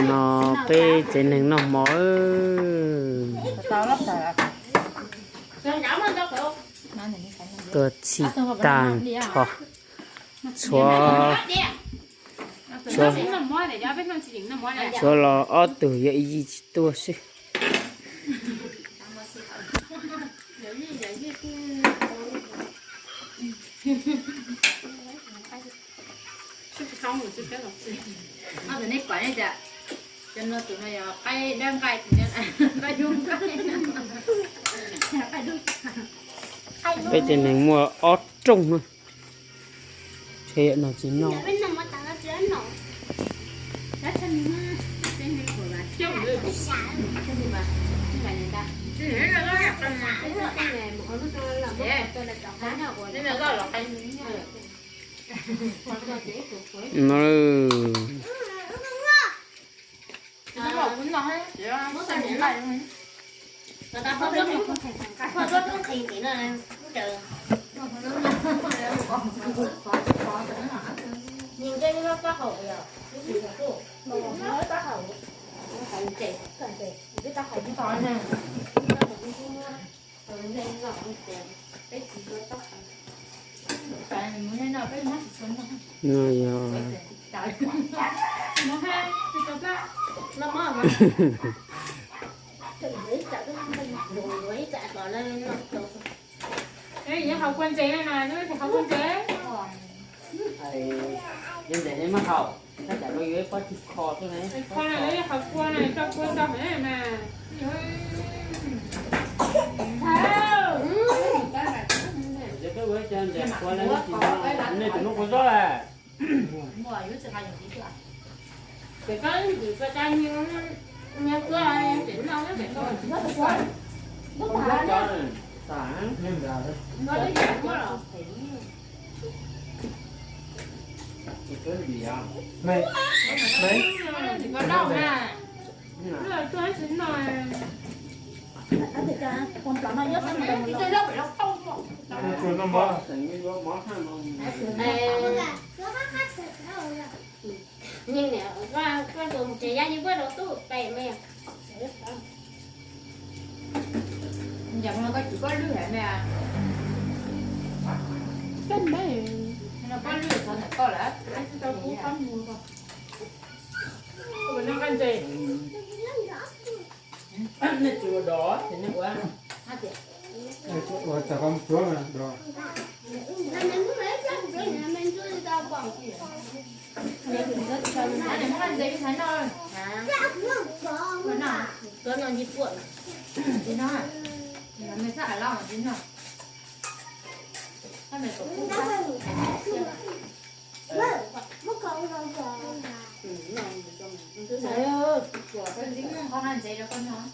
No peb tsev neeg noj mov. Tuaj txhij tag nrho, tshuav, tshuav los ob tug yog ib yig tsis tuaj xwb. Peb tsev neeg muaj ob rooj na. Tshe yam no tsis noj. No. No yog Qhov ntses, ntses mas haus, tab sis yuav ib pob tsis kho xwb ne. Kho na, yuav qhov kua na, tso kua tso heev na. Peb ua cov ntses kua na, nej tus muab kua zob a. Ces koj ib ntsis kua tsa nyias, nyias kua, ces noj, ces noj. Nyeej niam, koj tus tsev yaj yeej muab rau tub pem me. Ncav no koj tsis koj lwj hais me. Koj lwj txog ntawm koj lawm. Nej tsis ua dog ces nej ua. Ua txog koj pluab mas dog. Ntxim noj qhov ntses rau koj noj.